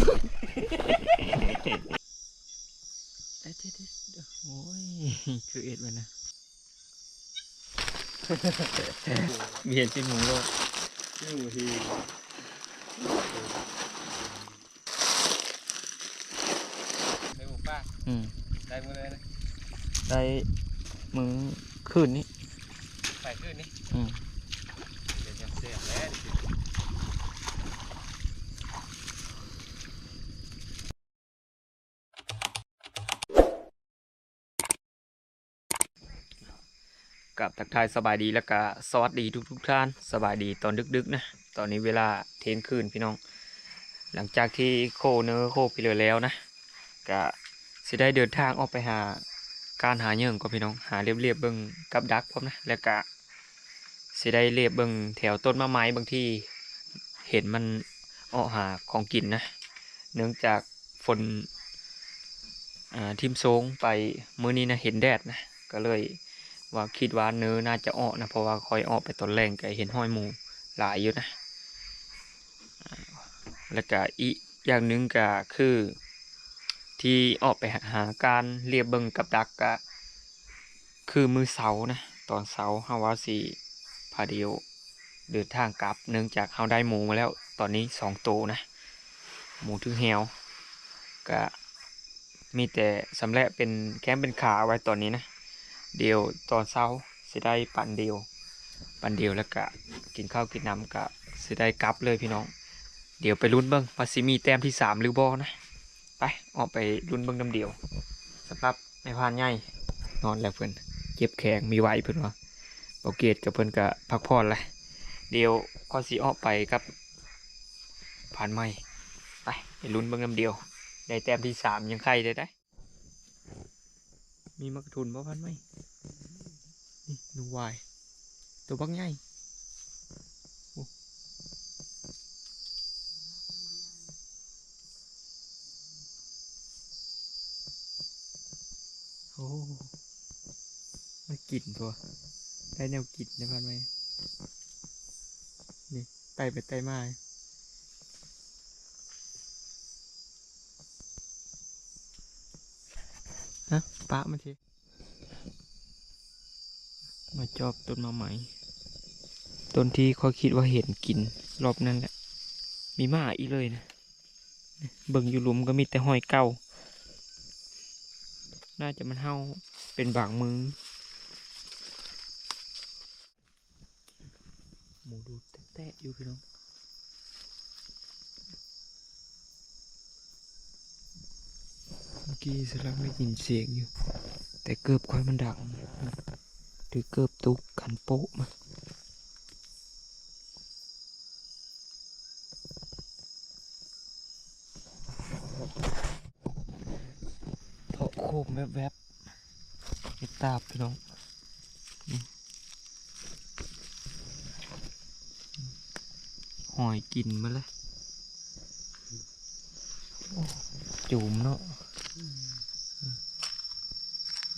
ໂອ້ຍ ຄືເອັດໄວ້ນະ ມີເຫັນຊິໝູໂລດ ຊິໝູທີ່ ໄດ້ໝູປ່າ ອືມ ໄດ້ມື້ໃດນະ? ໄດ້ມື້ຄືນນີ້ ໄປຄືນນີ້ ອືມ ເປັນຫຍັງແຊບແລ້ວນີ້. ກາບທັກທາຍສະບາຍດີ ແລ້ວກະສະຫວັດດີທຸກໆທ່ານ. ສະບາຍດີຕອນດຶກໆນະ ຕອນນີ້ເວລາທ່ຽງຄືນພີ່ນ້ອງ. ຫຼັງຈາກທີ່ໂຄເນີໂຄພີເລີແລ້ວນະ ກະຊິໄດ້ເດີນທາງອອກໄປຫາການຫາເຫຍື່ອງກ່ອນພີ່ນ້ອງ ຫາລຽບໆເບິ່ງກັບດັກພ້ອມນະ ແລ້ວກະຊິໄດ້ລຽບເບິ່ງແຖວຕົ້ນໝາກໄມ້ ບາງທີເຫັນມັນອອກຫາຂອງກິນນະ ເນື່ອງຈາກຝົນ ອ່າ ຖິ້ມໂຊງໄປມື້ນີ້ນະ ເຫັນແດດນະ ກໍເລີຍວ່າຄິດວ່າເນີໜ້າຈະອອກນະ ເພາະວ່າຂ້ອຍອອກໄປຕອນແລງກໍເຫັນຮອຍໝູຫຼາຍຢູ່ນະ. ແລ້ວກະອີກຢ່າງໜຶ່ງກະຄື ທີ່ອອກໄປຫາການລຽບເບິ່ງກັບດັກກະຄືມື້ເຊົ້ານະ ຕອນເຊົ້າເຮົາວ່າຊິພາດຽວເດີນທາງກັບ ເນື່ອງຈາກເຮົາໄດ້ໝູມາແລ້ວຕອນນີ້ສອງໂຕນະ ໝູຖືກແຮ້ວ ກະ ມີແຕ່ຊຳແຫຼະເປັນແຂ້ງເປັນຂາໄວ້ຕອນນີ້ນະ. ດຽວຕອນເຊົ້າຊິໄດ້ປັນດຽວ ປັນດຽວແລ້ວກະກິນເຂົ້າກິນນ້ຳກະຊິໄດ້ກັບເລີຍພີ່ນ້ອງ. ດຽວໄປລຸ້ນເບິ່ງວ່າຊິມີແຕ້ມທີສາມຫຼືບໍ່ນະ. ໄປ ອອກໄປລຸ້ນເບິ່ງນຳດຽວ. ສຳລັບນາຍພານໃຫຍ່ນອນແລ້ວ ເພິ່ນເຈັບແຂ້ງມີໄຫວເພິ່ນວ່າ. ບໍ່ເກດກັບເພິ່ນກະພັກຜ່ອນແຫຼະ. ດຽວຂ້ອຍຊິອອກໄປກັບ ຜ່ານໃໝ່ ໄປ ໄປລຸ້ນເບິ່ງນຳດຽວ ໄດ້ແຕ້ມທີສາມຍັງໄຄໄດ້ໄດ໋. ມີໝາກກະທຸນບໍ່ ຜ່ານໃໝ່? ນີ້ໜູຫວາຍ ໂຕບັກໃຫຍ່. ໂອ້ ໂອ້ ມັນກິນຕົວະ ໄດ້ແນວກິນໃນ ຜ່ານໃໝ່ ນີ້ ໄຕ່ໄປໄຕ່ມາ ຮະ ປະມັນຊິ ມາຈອບຕົ້ນໝາກໄມ້ ຕົ້ນທີ່ຂ້ອຍຄິດວ່າເຫັນກິນລອບນັ້ນແຫຼະ ມີໝາອີກເລີຍນະ. ເບິ່ງຢູ່ລຸ່ມກໍມີແຕ່ຮອຍເກົ່າ ໜ້າຈະມັນເຫົ່າເປັນບາງມື້. ໝູດູແຕະໆຢູ່ພີ່ນ້ອງ ເມື່ອກີ້ສະຫຼັບໄດ້ຍິນສຽງຢູ່ ແຕ່ເກີບຂ້ອຍມັນດັງ ຖືເກີບຕົກກັນໂປະມາ. ເທາະໂຄມແວບໆ ເຮັດຕາບພີ່ນ້ອງ ນີ້ ຫອຍກິນໝົດແລ້ວ ໂອ້ ຈູມເນາະ ອື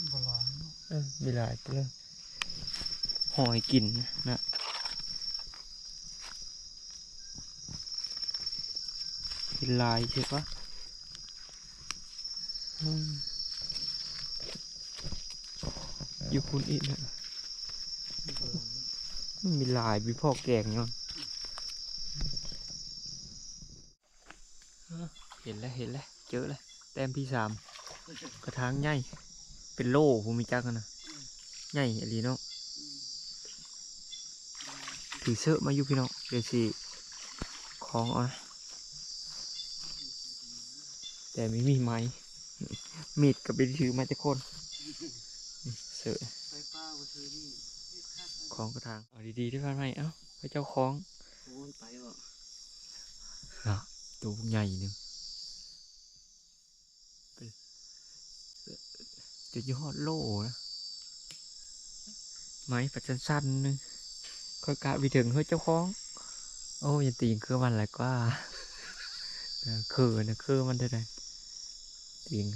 ມ ບໍ່ຫຼາຍເນາະ ເອີ ມີຫຼາຍເຕີບ ຫອຍກິນນະ ເປັນລາຍເຊີວະ ອືມ ຢູ່ພຸ້ນອີກນະ ມັນມີຫຼາຍ ມີພໍແກງຢູ່. ເຫັນແລ້ວ ເຫັນແລ້ວ ເຈີແລ້ວ ແຕ້ມທີສາມ ກະຖາງໃຫຍ່ ເປັນໂລ ຜູ້ມີຈັກຫັ້ນນະ ໃຫຍ່ອີ່ຫຼີເນາະ ຖືເຊີມາຢູ່ພີ່ນ້ອງ ດຽວຊິຄອງເອົານະ ແຕ່ມີມີໄມ້ ມີດກໍບໍ່ໄດ້ຖືມາຈັກຄົນ ເຊີ ຂອງກະຖາງ ເອົາດີໆ ເດີ ພານໃໝ່ ເອົ້າ ພະເຈົ້າຂອງ ໂອ້ຍ ໄປບໍ່ ນະ ໂຕບັກໃຫຍ່ໜຶ່ງ ຈົນຢູ່ຮອດໂລນະ ໄມ້ພັດສັ້ນໆ ໜຶ່ງ ຂ້ອຍກະບໍ່ເຖິງເຮີ້ຍເຈົ້າຂອງ ໂອ້ ຢ່າຕີງຄືມັນຫຼາຍກວ່າ ເອີ ຄືນະ ຄືມັນເທື່ອໃດ ຕີງ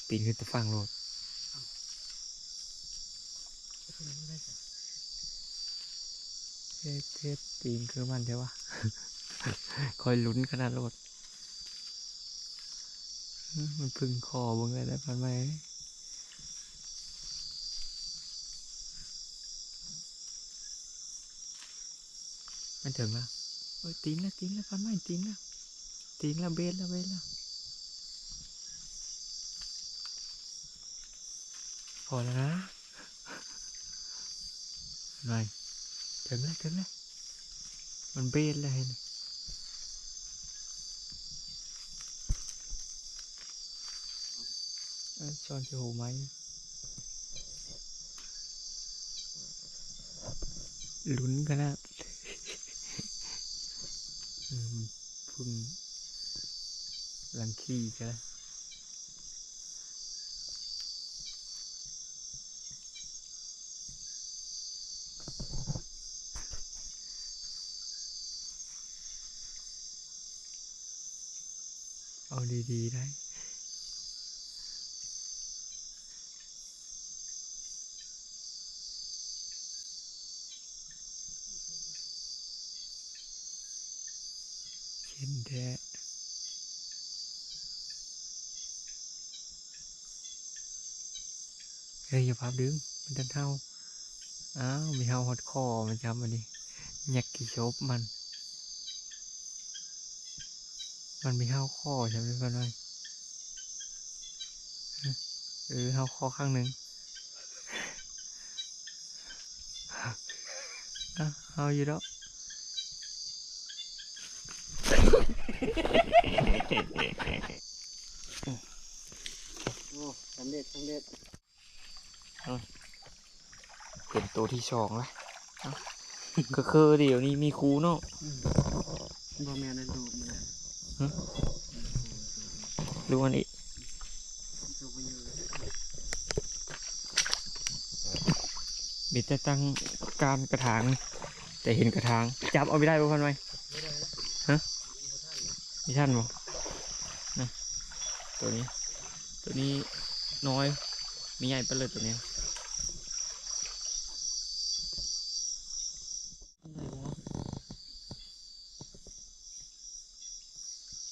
ປີນຂຶ້ນແຕ່ຝັ່ງໂລດ. ເຮັດ ເຮັດຕີນຄືມັນແທ້ວະ. ຂ້ອຍລຸ້ນຂະໜາດໂລດ. ອື ມັນເພິ່ງຄໍເບິ່ງໄດ້ແລ້ວ ພັນໄມ້. ມັນເຖິງແລ້ວ. ໂອ້ຍ ຕີນແລ້ວ ຕີນແລ້ວ ພັນໄມ້ ຕີນແລ້ວ ຕີນແລ້ວ ເບັດແລ້ວ ເບັດແລ້ວ. ພໍແລ້ວນະ. ໜ່ອຍ ເຖິງແລ້ວ ເຖິງແລ້ວ. ມັນເບັດແລ້ວເຫັນ. ເອີ ຊ້ອນຊິໂຫໄມ້. ລຸ້ນຂະໜາດ. ອືມ ເພິ່ງລັງຂີ້ຊະ. ເອົາດີໆໄດ໋. ເຂັນແທ້. ເຮີ້ຍ ຢ່າພາບດຶງ ມັນຈັກເຫົ່າ. ອ້າວ ມີເຫົ່າຮອດຄໍມັນຈ້ຳ ອັນນີ້ ແຍກຂີ້ສົບມັນ. ມັນມີເຫົ່າຄໍໃຊ່ໄໝ ເພື່ອນນ້ອຍ? ເອີ ເຫົ່າຄໍຂ້າງໜຶ່ງ. ອະ ເຫົ່າຢູ່ດອກ. ໂອ້ ສຳເລັດ ສຳເລັດ. ເອີ ເປັນໂຕທີສອງລະ. ເອົ້າ ຄື ຄືດຽວນີ້ມີຄູ່ເນາະ. ອືມ ບໍ່ແມ່ນໂດດນີ້. ຫຶ ຫຼືວ່ານີ້ ມີແຕ່ຕັ້ງກ້ານກະຖາງ ແຕ່ເຫັນກະຖາງ ຈັບເອົາໄປໄດ້ບໍ່ ພັນໄມ້? ບໍ່ໄດ້. ຫະ ບໍ່ທັນບໍ່? ນະ ໂຕນີ້ ໂຕນີ້ນ້ອຍ ມີໃຫຍ່ປານເລີຍໂຕນີ້.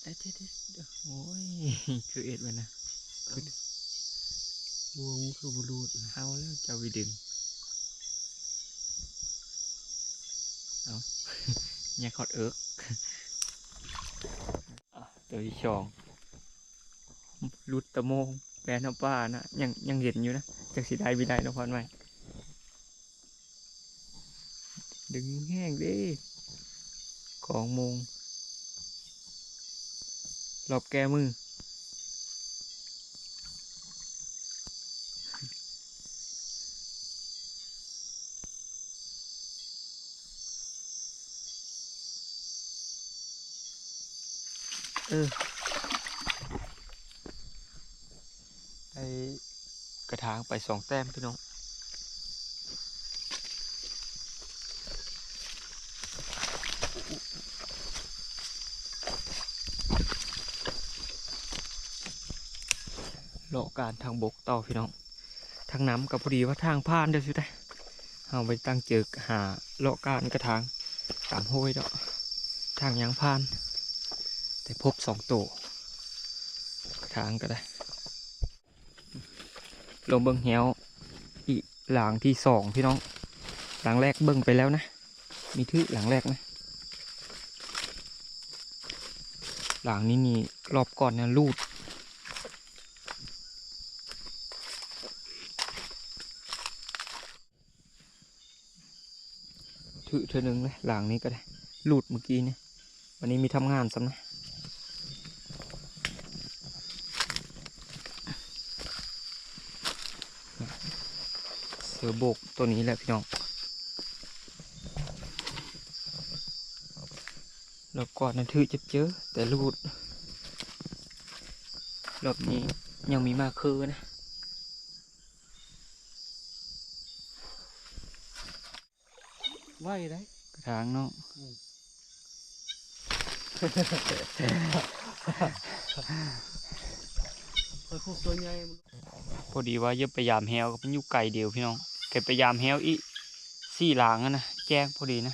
ໄດ້ບໍ່? ເດັດໆໆ ໂອ້ຍ ຄືເອັດໄວ້ນະ. ເອົ້າ ບ່ວງມັນຄືບໍ່ຫຼຸດນະ? ເອົາແລ້ວ ເຈົ້າໄປດຶງ. ເອົາ ຍັງຂອດເອິກ. ອ່ະ ໂຕທີສອງ ຫຼຸດຕະໂມງ ແລ່ນເຂົ້າປ່ານະ. ຍັງ ຍັງເຫັນຢູ່ນະ ຈັກຊິໄດ້ບໍ່ໄດ້ເນາະ ພອນໄມ້. ດຶງແຮງເດ້ ຂອງໂມງ ລອບແກ້ມື. ເອີ ໄດ້ກະຖາງໄປສອງແຕ້ມພີ່ນ້ອງ. ເລາະການທາງບົກຕໍ່ພີ່ນ້ອງ. ທາງນ້ຳກໍພໍດີວ່າທາງຜ່ານເດີຊິໄດ໋. ເຮົາໄປຕັ້ງເຈີກຫາເລາະການກະຖາງຕາມຫ້ວຍດອກ. ທາງຍັງຜ່ານ ແຕ່ພົບສອງໂຕ ກະຖາງກໍໄດ້. ລອງເບິ່ງແຮ້ວອີກ ຫຼັງທີສອງພີ່ນ້ອງ. ຫຼັງແລກເບິ່ງໄປແລ້ວນະ ມີຖືກຫຼັງແລກນະ. ຫຼັງນີ້ນີ້ ລອບກ່ອນນະ ຫຼຸດ ຖືກເທື່ອໜຶ່ງເລີຍ. ຫຼັງນີ້ກໍໄດ້ ຫຼຸດມື້ກີ້ນີ້. ວັນນີ້ມີທຳງານຊ້ຳນະ. ເສືອໂບກໂຕນີ້ແຫຼະພີ່ນ້ອງ. ລອບກ່ອນນັ້ນຖືກເຈັບເຈີ ແຕ່ຫຼຸດ. ລອບນີ້ຍັງມີມາເຄີນະ. ໄວໄດ໋ ກະຖາງເນາະ. ອືມ ຂ້ອຍຄຸກຕົວໃຫຍ່. ພໍດີວ່າຢາກໄປຢາມແຮ້ວ ກໍໄປຢູ່ໄກດຽວພີ່ນ້ອງ. ແຕ່ໄປຢາມແຮ້ວອີກສີ່ຫຼັງຫັ້ນນະ ແຈ້ງພໍດີນະ.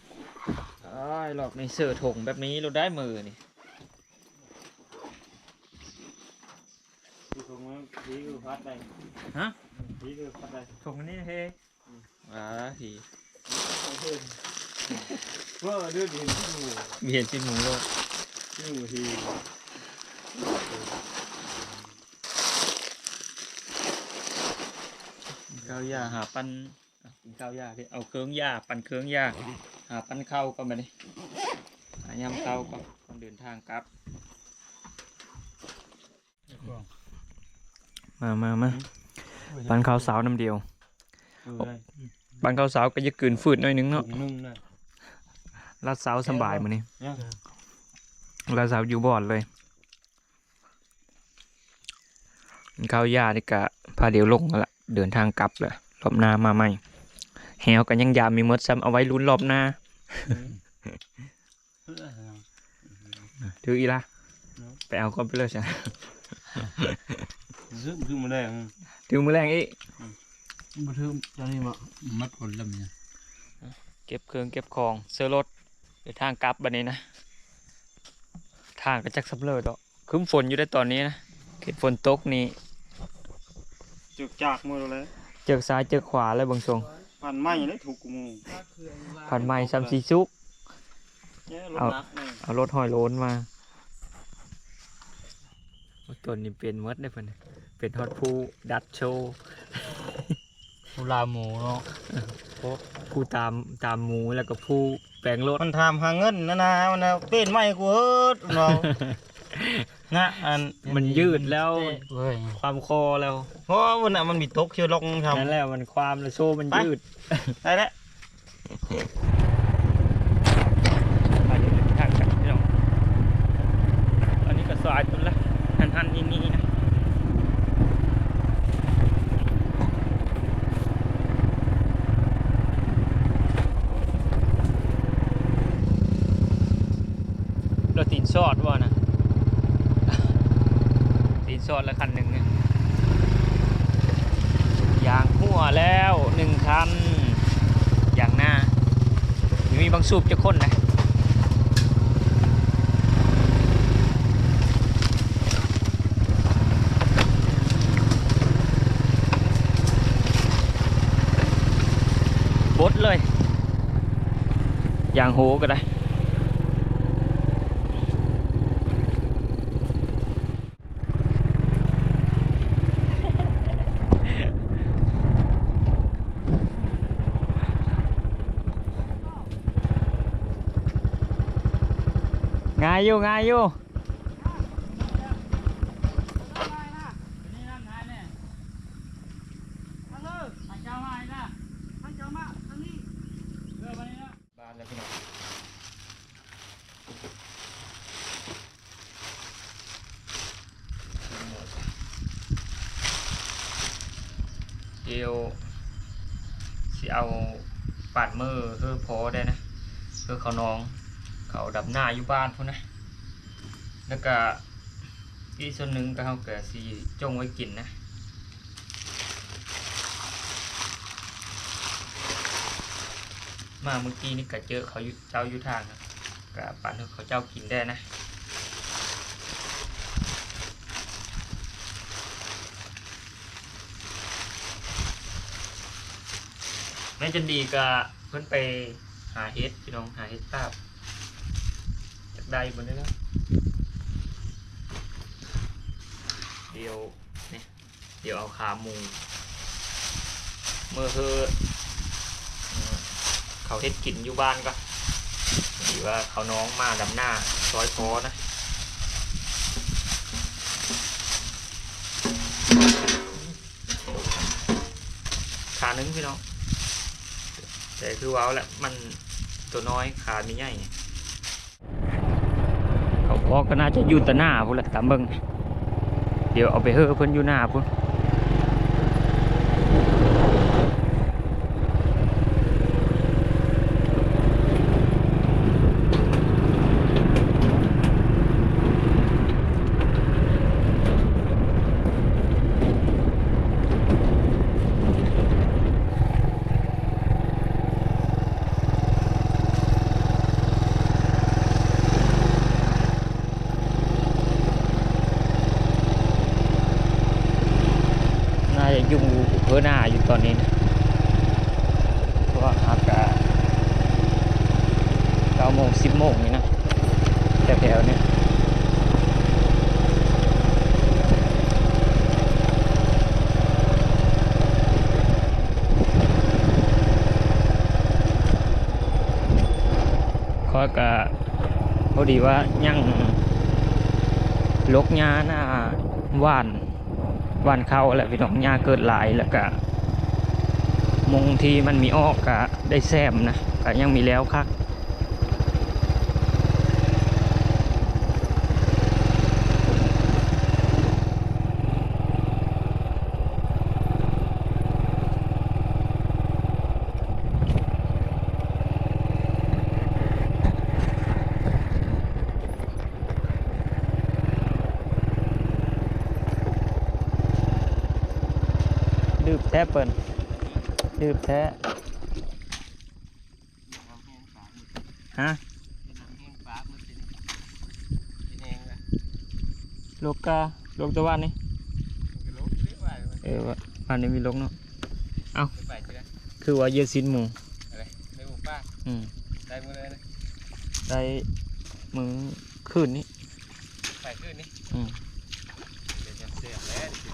ອ້າຍ ລອກນີ້ເສື້ອຖົງແບບນີ້ໂລດໄດ້ມື້ນີ້. ຖົງມັນດີຄືພັດໄດ້. ຮະ? ດີຄືພັດໄດ້. ຖົງອັນນີ້ເຮ. ອືມ ອ່າ ທີ່ ເວີເດີ ເຫັນຊິໝູ ເຫັນຊິໝູໂລດ. ໝູທີ່ ເຂົ້າຢາຫາປັນ ກິນເຂົ້າຢາເດ້ ເອົາເຄື່ອງຢາ ປັນເຄື່ອງຢາ ຫາປັນເຂົ້າກ່ອນບາດນີ້ ຫາຍາມເຂົ້າກ່ອນ ກ່ອນເດີນທາງກັບ. ມາ ມາ ມາ ປັນເຂົ້າເຊົ້ານ້ຳດຽວ. ເອີ ໄດ້ ປັນເຂົ້າເຊົ້າກໍຢາກກືນຝືດໜ້ອຍໜຶ່ງເນາະ. ໜຶ່ງນະ ລາດເຊົ້າສະບາຍມື້ນີ້ ລາດເຊົ້າຢູ່ບ່ອນເລີຍ. ເຂົ້າຢານີ້ກະພາດຽວລົງຫັ້ນລະ ເດີນທາງກັບລະ ລອບໜ້າມາໃໝ່. ແຮ້ວກໍຍັງຢາມີໝົດ ຊ້ຳເອົາໄວ້ລຸ້ນລອບໜ້າ. ຖືກອີ່ລະ ໄປເອົາກ່ອນໄປເລີຍຊະ. ຖືກມື້ແລງ ຖືກມື້ແລງອີກ. ບໍ່ຖືກຈາກນີ້ບໍ່ ມັດຜົນລຳນີ້. ເກັບເຄື່ອງເກັບຂອງເຊີລົດ ເດີນທາງກັບບາດນີ້ນະ. ທາງກໍຈັກສຳເລີດດອກ ຄຶ້ມຝົນຢູ່ໄດ໋ຕອນນີ້ນະ. ເຂດຝົນຕົກນີ້ ເຈິກຈາກໝົດແລ້ວ ເຈິກຊ້າຍເຈິກຂວາແລ້ວເບິ່ງຊົງ. ພັນໄມ້ແລ້ວທຸກໝູ່ ພັນໄມ້ຊ້ຳຊິສຸກ. ເອົາ ເອົາລົດຮ້ອຍໂລນມາ. ໂອ້ ຕົນນີ້ເປັນໝົດເດ້ເພິ່ນ ເປັນຮອດຜູ້ດັດໂຊ. ຜູ້ລ່າໝູເນາະ. ໂອ້ ຜູ້ຕາມ ຕາມໝູ ແລ້ວກໍຜູ້ແປງລົດ. ມັນຖາມຫາເງິນນະນາ ມັນນະ ເປັນໃໝ່ກູເຮີດເນາະ. ນະ ອັນ ມັນຍືດແລ້ວ ເວີຍ ຄວາມຄໍແລ້ວ. ເພາະວ່າມັນນະ ມັນມີຕົກເຊືອກລັອກທຳ ນັ້ນແຫຼະ ມັນຄວາມແລ້ວ ໂຊມັນຍືດ. ໄດ້ແລ້ວ. ໄປເດີນທາງກັນພີ່ນ້ອງ. ຕອນນີ້ກໍສາຍພຸ້ນລະ ຫັນໆນີ້ໆນະ. ລົດຕີນສອດບໍ່ນະ? ຕີນສອດລະຄັນໜຶ່ງນະ. ຢາງຮົ່ວແລ້ວໜຶ່ງຄັນ ຢາງໜ້າ. ມີບັກສູບຈັກຄົນນະ? ບົດເລີຍ ຢາງໂຫກໍໄດ້. ງ່າຍຢູ່ ງ່າຍຢູ່. ບ້ານແລ້ວພີ່ນ້ອງ. ດຽວຊິເອົາປາດເມີເຮີພໍໄດ້ນະ ເຮີເຂົາໜອງ ເຂົາດຳນາຢູ່ບ້ານພຸ້ນນະ. ແລ້ວກະອີກສ່ວນໜຶ່ງກໍເຮົາກະຊິຈົ່ງໄວ້ກິນນະ. ມາມື້ກີ້ນີ້ກະເຈີເຂົາຢູ່ ເຈົ້າຢູ່ທາງນະ ກະປັນໃຫ້ເຂົາເຈົ້າກິນແດ່ນະ. ແມ່ຈັນດີກະເພິ່ນໄປຫາເຫັດພີ່ນ້ອງ ຫາເຫັດຕາບ ຢາກໄດ້ບໍ່ນີ້ລະ. ດຽວນີ້ ດຽວເອົາຂາໝູເມືອເຮີ ເອີ ເຂົາເຮັດກິນຢູ່ບ້ານກ່ອນ ດີວ່າເຂົານ້ອງມາດຳນາຊ່ອຍພໍນະ. ຂາໜຶ່ງພີ່ນ້ອງ ແຕ່ຄືເວົ້າແຫຼະ ມັນຕົວນ້ອຍ ຂາມີໃຫຍ່. ເຂົາອອກກໍໜ້າຈະຢູ່ຕາໜ້າພຸ້ນແຫຼະ ຕາມເບິ່ງ. ດຽວເອົາໄປເຮີເພິ່ນຢູ່ໜ້າພຸ້ນ. ເ ຍັງຢູ່ເພີນາຢູ່ຕອນນີ້ນະ ເພາະວ່າຫາກະເກົ້າໂມງ ສິບໂມງນີ້ນະ ແຖວໆນີ້. ຂ້ອຍກະພໍດີວ່າຍັງຫຼົກຫຍ້າໜ້າຫວ່ານ ຫວ່ານເຂົ້າແຫຼະພີ່ນ້ອງ, ຫຍ້າເກີດຫຼາຍ ແລ້ວກະມົງທີ່ມັນມີອອກກະໄດ້ແຊມນະ ກະຍັງມີແລ້ວຄັກ. ດືບແທ້ເພິ່ນ ດືບແທ້. ຮະ? ຫຼົກກະຫຼົກແຕ່ວານນີ້. ເອີ ວານນີ້ມີຫຼົກເນາະ. ເອົ້າ ຄືວ່າເຫຍື່ອຊິນໝູ. ອືມ ໄດ້ມື້ຄືນນີ້. ໄປຄືນນີ້ ອືມ ເປັນຫຍັງແຊບແລ້ວນີ້.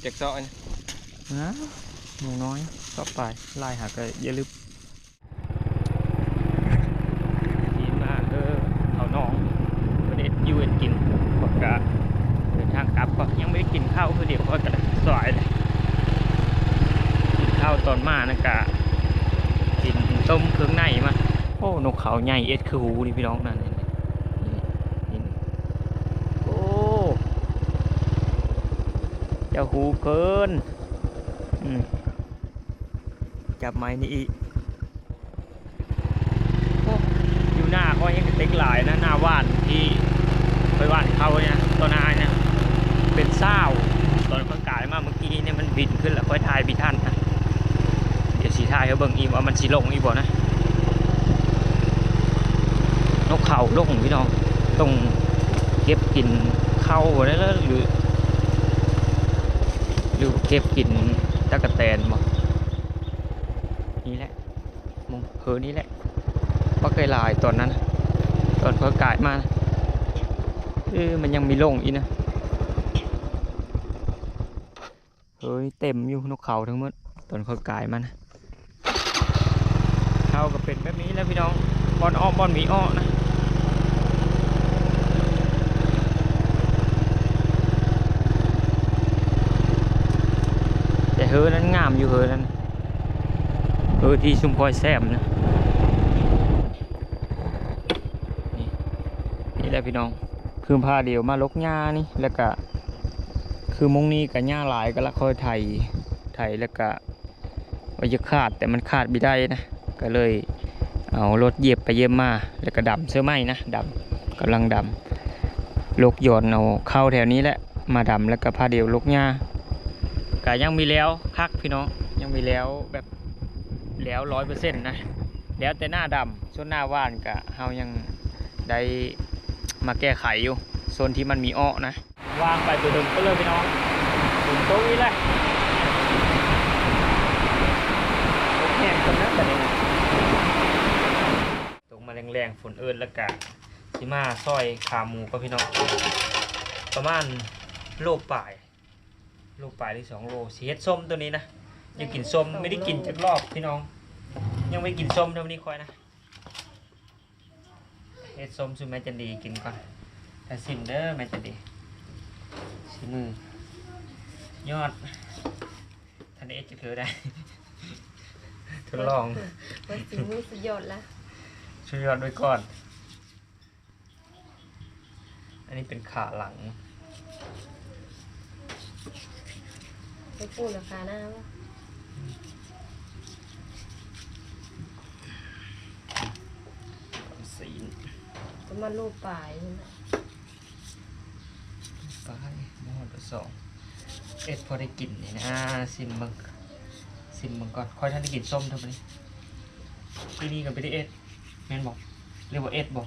ຈັກຊອກອັນນີ້? ຫຍັງນ້ອຍ ຊອກປາຍ ຫຼາຍຫາກະຢ່າລືມ. ທີ່ມາ ເອີ ເຂົ້າໜອງ ເພິ່ນເຮັດຢູ່ເຮັດກິນ ຂ້ອຍກະເດີນທາງກັບ. ຂ້ອຍຍັງບໍ່ໄດ້ກິນເຂົ້າ ຄືດຽວຂ້ອຍກະສວາຍເລີຍ. ກິນເຂົ້າຕອນມານັ້ນກະກິນຕົ້ມເຄື່ອງໃນມາ. ໂອ້ ນົກເຂົາໃຫຍ່ເອັດຄືຫູນີ້ພີ່ນ້ອງ ນັ້ນ ນີ້ ນີ້ ໂອ້ ເຈົ້າຫູເກີນ. ອືມ ຈັບໄມ້ນີ້ອີກ. ໂອ້ ຢູ່ໜ້າຂ້ອຍແຮ່ງກະເຕັກຫຼາຍນະ ໜ້າຫວ່ານທີ່ຂ້ອຍຫວ່ານເຂົ້ານີ້ນະ ຕໍ່ໜ້ານີ້ນະ ເປັນຊາວ. ຕອນຂ້ອຍກາຍມາມື້ກີ້ນີ້ ມັນບິນຂຶ້ນແລ້ວ ຂ້ອຍຖ່າຍບໍ່ທັນນະ. ດຽວຊິຖ່າຍໃຫ້ເບິ່ງອີກວ່າມັນຊິລົງອີກບໍ່ນະ. ນົກເຂົາລົງພີ່ນ້ອງ ຕ້ອງເກັບກິນເຂົ້າໄດ້ລະ ຫຼື ຫຼືເກັບກິນຕັກກະແຕນບໍ? ນີ້ແຫຼະ ໝ່ອງເພີນີ້ແຫຼະ ບັກໄກ່ຫຼາຍຕອນນັ້ນ ຕອນຂ້ອຍກາຍມານະ. ເອີ ມັນຍັງມີລົງອີກນະ. ເອີ ເຕັມຢູ່ ນົກເຂົາທັງໝົດ ຕອນຂ້ອຍກາຍມານະ. ເຂົາກະເປັນແບບນີ້ແຫຼະພີ່ນ້ອງ ບ່ອນອອກບ່ອນມີອອກນະ. ແຕ່ເຮີນັ້ນງາມຢູ່ ເຮີນັ້ນ ເຮີທີ່ຊຸມຂ້ອຍແຊມນະ. ນີ້ ນີ້ແຫຼະພີ່ນ້ອງ ຄືພາດຽວມາຫຼົກຫຍ້ານີ້ ແລ້ວກະຄືມົງນີ້ກະຫຍ້າຫຼາຍ ກະລະຄ່ອຍໄຖ ໄຖແລ້ວກະວ່າຢາກຂາດ ແຕ່ມັນຂາດບໍ່ໄດ້ນະ ກະເລີຍເອົາລົດຢຽບໄປຢຽບມາ ແລ້ວກະດຳເທື່ອໃໝ່ນະ ດຳ ກຳລັງດຳ ຫຼົກຢອນເອົາເຂົ້າແຖວນີ້ແຫຼະມາດຳ ແລ້ວກະພາດຽວຫຼົກຫຍ້າ. ກະຍັງມີແລ້ວຄັກພີ່ນ້ອງ ຍັງມີແລ້ວແບບ ແລ້ວຮ້ອຍເປີເຊັນນະ ແລ້ວແຕ່ໜ້າດຳ. ສ່ວນໜ້າຫວ່ານກະເຮົາຍັງໄດ້ມາແກ້ໄຂຢູ່ ໂຊນທີ່ມັນມີອອກນະ. ວາງໄປຕົວເດີມໄປເລີຍພີ່ນ້ອງ ຝົນຕົກອີກແລ້ວ ຕົກແຮງເກີນໄປບາດນີ້ນະ. ຕົກມາແລງໆ ຝົນເອີ້ນ ແລ້ວກະຊິມາຊອຍຂາໝູກ່ອນພີ່ນ້ອງ ປະມານໂລປາຍ. ໂລປາຍຫຼືສອງໂລ ຊິເຮັດສົ້ມໂຕນີ້ນະ. ຢາກກິນສົ້ມ ຍັງບໍ່ໄດ້ກິນຈັກລອບພີ່ນ້ອງ ຍັງບໍ່ໄດ້ກິນສົ້ມເທື່ອນີ້ຂ້ອຍນະ. ເຮັດສົ້ມສູ່ແມ່ຈັນດີກິນກ່ອນ ຖ້າຊິມເດີແມ່ຈັນດີ ສີມືຍອດ. ທັນໄດ້ເຮັດຈັກເທື່ອໄດ໋ ທົດລອງ ວ່າສີມືສຸດຍອດລະ ສຸດຍອດໄວ້ກ່ອນ. ອັນນີ້ເປັນຂາຫຼັງ ໄປປູນລາຄາໜ້າບໍ່? ຊີ້ນ ປະມານໂລປາຍນີ້ນະ ປາຍ ບໍ່ຮອດໂລສອງ. ເຮັດພໍໄດ້ກິນນີ້ນະ ຊິມເບິ່ງ ຊິມເບິ່ງກ່ອນ. ຂ້ອຍທັນໄດ້ກິນສົ້ມເທື່ອນີ້ ປີນີ້ກະບໍ່ໄດ້ເຮັດ ແມ່ນບໍ່ ຫຼືວ່າເຮັດບໍ່?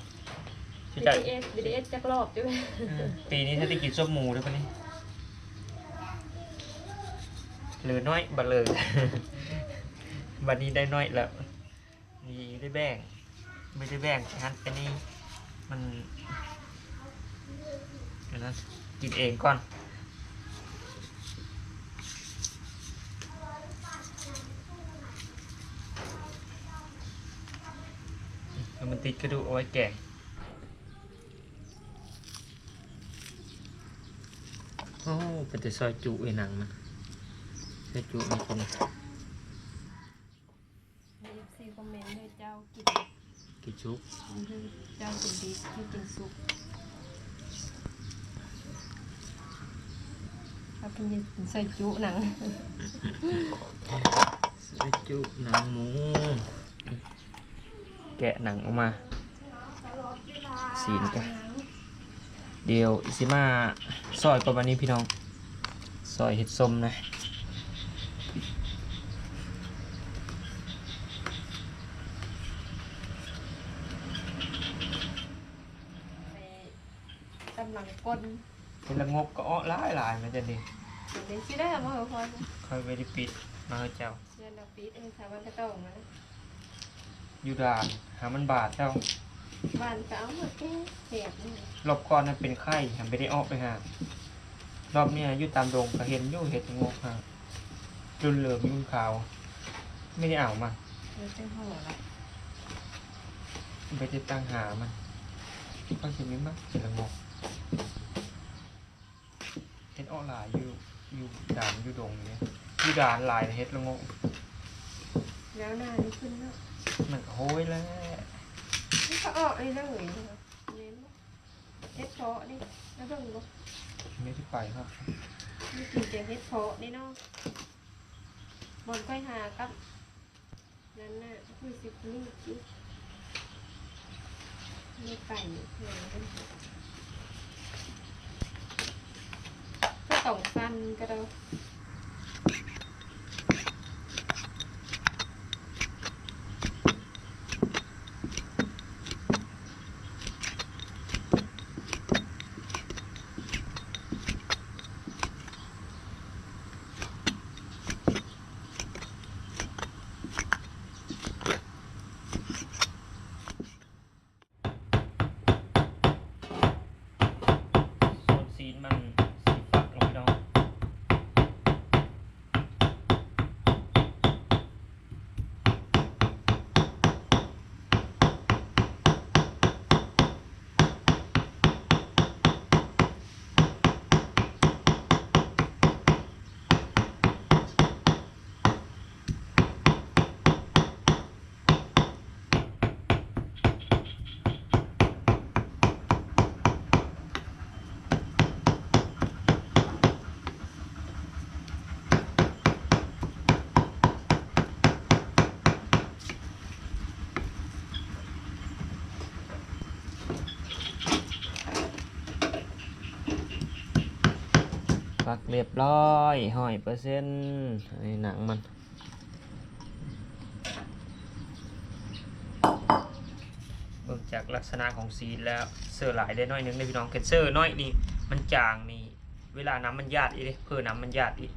ບີທີເອສ ບີທີເອສຈັກລອບຢູ່. ເອີ ປີນີ້ຖ້າໄດ້ກິນສົບໝູເດີບັດນີ້ ເຫຼືອໜ້ອຍ ບັດເລີ ບັດນີ້ໄດ້ໜ້ອຍແລ້ວ. ນີ້ໄດ້ແບ່ງ ບໍ່ໄດ້ແບ່ງ ໄປຫັ້ນໄປນີ້ ມັນ ອັນນັ້ນ ກິນເອງກ່ອນ. ແລ້ວມັນຕິດກະດູກ ເອົາໄວ້ແກງ. ໂອ້ ເປັນແຕ່ຊອຍຈຸເອີຍ ໜັງມັນ ຊອຍຈຸມັນຄົນ. ເອັຟຊີຄອມເມັນເດີ ເຈົ້າກິນ ກິນສຸກ ເຈົ້າກິນດິບ ເຈົ້າກິນສຸກ. ເອົາເປັນຊອຍຈຸໜັງ ຊອຍຈຸໜັງໝູ ແກະໜັງອອກມາ ຊີ້ນກະ ດຽວຊິມາຊອຍກ່ອນບັດນີ້ພີ່ນ້ອງ ຊອຍເຮັດສົ້ມນະ. ກຳລັງກົ້ນ ເຫັດລະງົກກໍອອກຫຼາຍໆ ແມ່ນຈັ່ງນີ້ ຊິໄດ້ເອົາມາໃຫ້ຂ້ອຍ ຂ້ອຍບໍ່ໄດ້ປິດມາໃຫ້ເຈົ້າ. ເຊື່ອລະປິດເອງ ຖ້າມັນກະຕ້ອງມາ ຢູ່ດ່ານຫາມັນບາດເຈົ້າ ບາດກະເອົາມາແກ້ແສບນີ້. ລອບກ່ອນຫັ້ນເປັນໄຂ້ ຫາບໍ່ໄດ້ອອກໄປຫາ ລອບນີ້ຢູ່ຕາມດົງກະເຫັນຢູ່ ເຫັດລະງົກຫາ ລຸນເຫຼືອງລຸນຂາວ ບໍ່ໄດ້ເອົາມາ ເອີ ຈັ່ງພໍລະ ບໍ່ໄດ້ຕັ້ງຫາມັນ ຂ້ອຍຊິມີມັກເຫັດລະງົກ. ເຫັດອອກຫຼາຍຢູ່ ຢູ່ດ່ານຢູ່ດົງນີ້ ຢູ່ດ່ານຫຼາຍເຫັດລະງົກ ແລ້ວໜ້ານີ້ຂຶ້ນເນາະ ມັນກະໂຮຍແລ້ວ ມັນກະອອກເລີຍເລີຍ ແມ່ນບໍ່? ເຫັດເພາະນີ້ ມາເບິ່ງບໍ່ ໄດ້ໄປເນາະ ມີກິນແຕ່ເຫັດເພາະນີ້ເນາະ ບ່ອນຂ້ອຍຫາກັບ ນັ້ນນະ ຄືຊິປູກຢູ່ ໄດ້ໄປເລີຍ ກະຕ້ອງສັ່ນກະດອກ. ໂຊນຊີ້ນມັນຊິຟັກເນາະພີ່ນ້ອງ. ຟັກລຽບຮ້ອຍ ຮ້ອຍເປີເຊັນ ອັນນີ້ໜັງມັນ. ເບິ່ງຈາກລັກສະນະຂອງຊີ້ນແລ້ວ ເຊີຫຼາຍໄດ້ໜ້ອຍໜຶ່ງເດ້ພີ່ນ້ອງ ຄັນເຊີໜ້ອຍນີ້ມັນຈາງນີ້ ເວລານ້ຳມັນຢາດອີກເດ້ ເພີ້ນ້ຳມັນຢາດອີກ.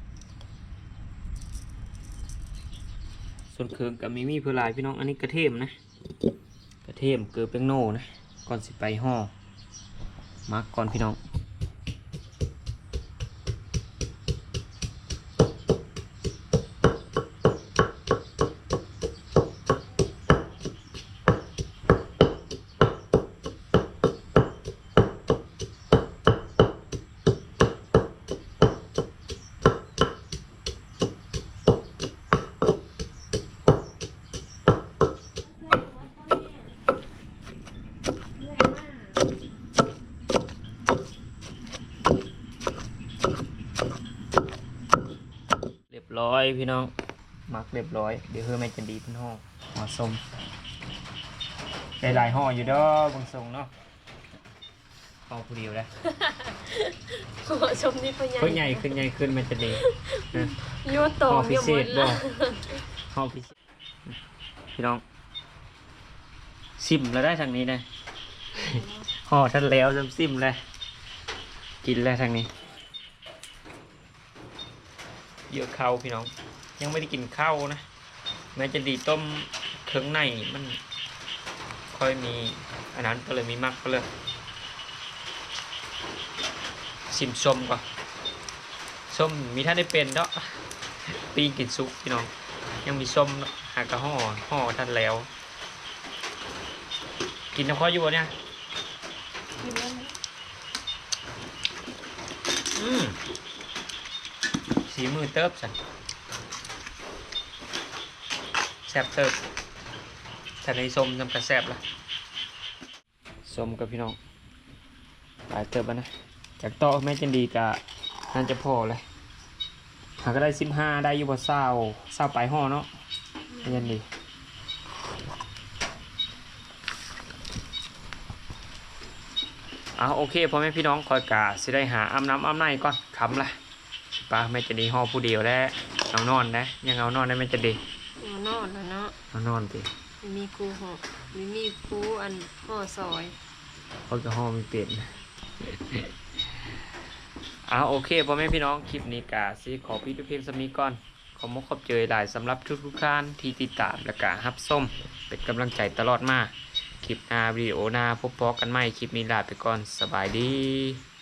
ສ່ວນເຄື່ອງກະມີ ມີເພີຫຼາຍພີ່ນ້ອງ ອັນນີ້ກະທຽມນະ ກະທຽມ ເກືອ ແປ້ງໂນນະ ກ່ອນຊິໄປຫໍ່ ໝັກກ່ອນພີ່ນ້ອງ. ລຽບຮ້ອຍພີ່ນ້ອງ ໝັກລຽບຮ້ອຍ ດຽວໃຫ້ແມ່ຈັນດີເພິ່ນຫໍ່ ຫໍ່ສົ້ມ ໄດ້ຫຼາຍຫໍ່ຢູ່ດອກ ເບິ່ງຊົງເນາະ. ຫໍ່ຜູ້ດຽວເດ້ ຫໍ່ສົ້ມນີ້ພໍ່ໃຫຍ່ ເພິ່ນໃຫຍ່ຂຶ້ນ ໃຫຍ່ຂຶ້ນ ແມ່ນຈະດີ ຢູ່ໂຕ ຫໍ່ພິເສດບໍ່ ຫໍ່ພິເສດ ພີ່ນ້ອງ ຊິມແລ້ວໄດ້ທາງນີ້ນະ ຫໍ່ທັນແລ້ວ ຊຳຊິມແລ້ວ ກິນແລ້ວທາງນີ້. ເຍອະເຂົ້າພີ່ນ້ອງ ຍັງບໍ່ໄດ້ກິນເຂົ້ານະ. ແມ່ຈັນດີຕົ້ມເຄື່ອງໃນ ມັນຄ່ອຍມີອັນນັ້ນ ກໍເລີຍມີໝັກ ກໍເລີຍຊິມສົ້ມກ່ອນ. ສົ້ມມີທັນໄດ້ເປັນເນາະ ປີ້ງກິນສຸກພີ່ນ້ອງ. ຍັງມີສົ້ມເນາະ ຫາກະຫໍ່ ຫໍ່ທັນແລ້ວ. ກິນນຳຂ້ອຍຢູ່ບໍ່ນີ້? ກິນແລ້ວນີ້ ອືມ ສີມືເຕີບຊັ້ນ ແຊບເຕີບ. ຖ້າໄດ້ສົ້ມນຳກະແຊບລະ. ສົ້ມກັບພີ່ນ້ອງ ຫຼາຍເຕີບແລ້ວນະ. ຈາກຕໍ່ແມ່ຈັນດີກະໜ້າຈະພໍແລ້ວ. ຫາກະໄດ້ສິບຫ້າ ໄດ້ຢູ່ບໍ່? ຊາວ ຊາວປາຍຫໍ່ເນາະ ແມ່ຈັນດີ. ເອົາ ໂອເຄ ພໍ່ແມ່ພີ່ນ້ອງ ຂ້ອຍກະຊິໄດ້ຫາອາບນ້ຳອາບໃນກ່ອນ ຄ່ຳລະ. ໄປ ແມ່ຈັນດີຫໍ່ຜູ້ດຽວແລ້ວ ເອົານອນໄດ໋ ຍັງເອົານອນໄດ໋ແມ່ຈັນດີ. ເອົານອນແລ້ວເນາະ ເອົານອນຕິ. ມີ ມີຄູຫໍ່ ມີ ມີຄູອັນຫໍ່ຊອຍ ຂ້ອຍກະຫໍ່ບໍ່ເປັນ. ເອົາ ໂອເຄ ພໍ່ແມ່ພີ່ນ້ອງ ຄລິບນີ້ກະຊິຂໍປິດໄວ້ພຽງສ່ຳນີ້ກ່ອນ. ຂໍມຸກຂອບໃຈຫຼາຍສຳລັບທຸກໆທ່ານທີ່ຕິດຕາມ ແລະກະຮັບຊົມເປັນກຳລັງໃຈຕະຫຼອດມາ. ຄລິບໜ້າ ວິດີໂອໜ້າ ພົບພໍ້ກັນໃໝ່. ຄລິບນີ້ລາໄປກ່ອນ ສະບາຍດີ.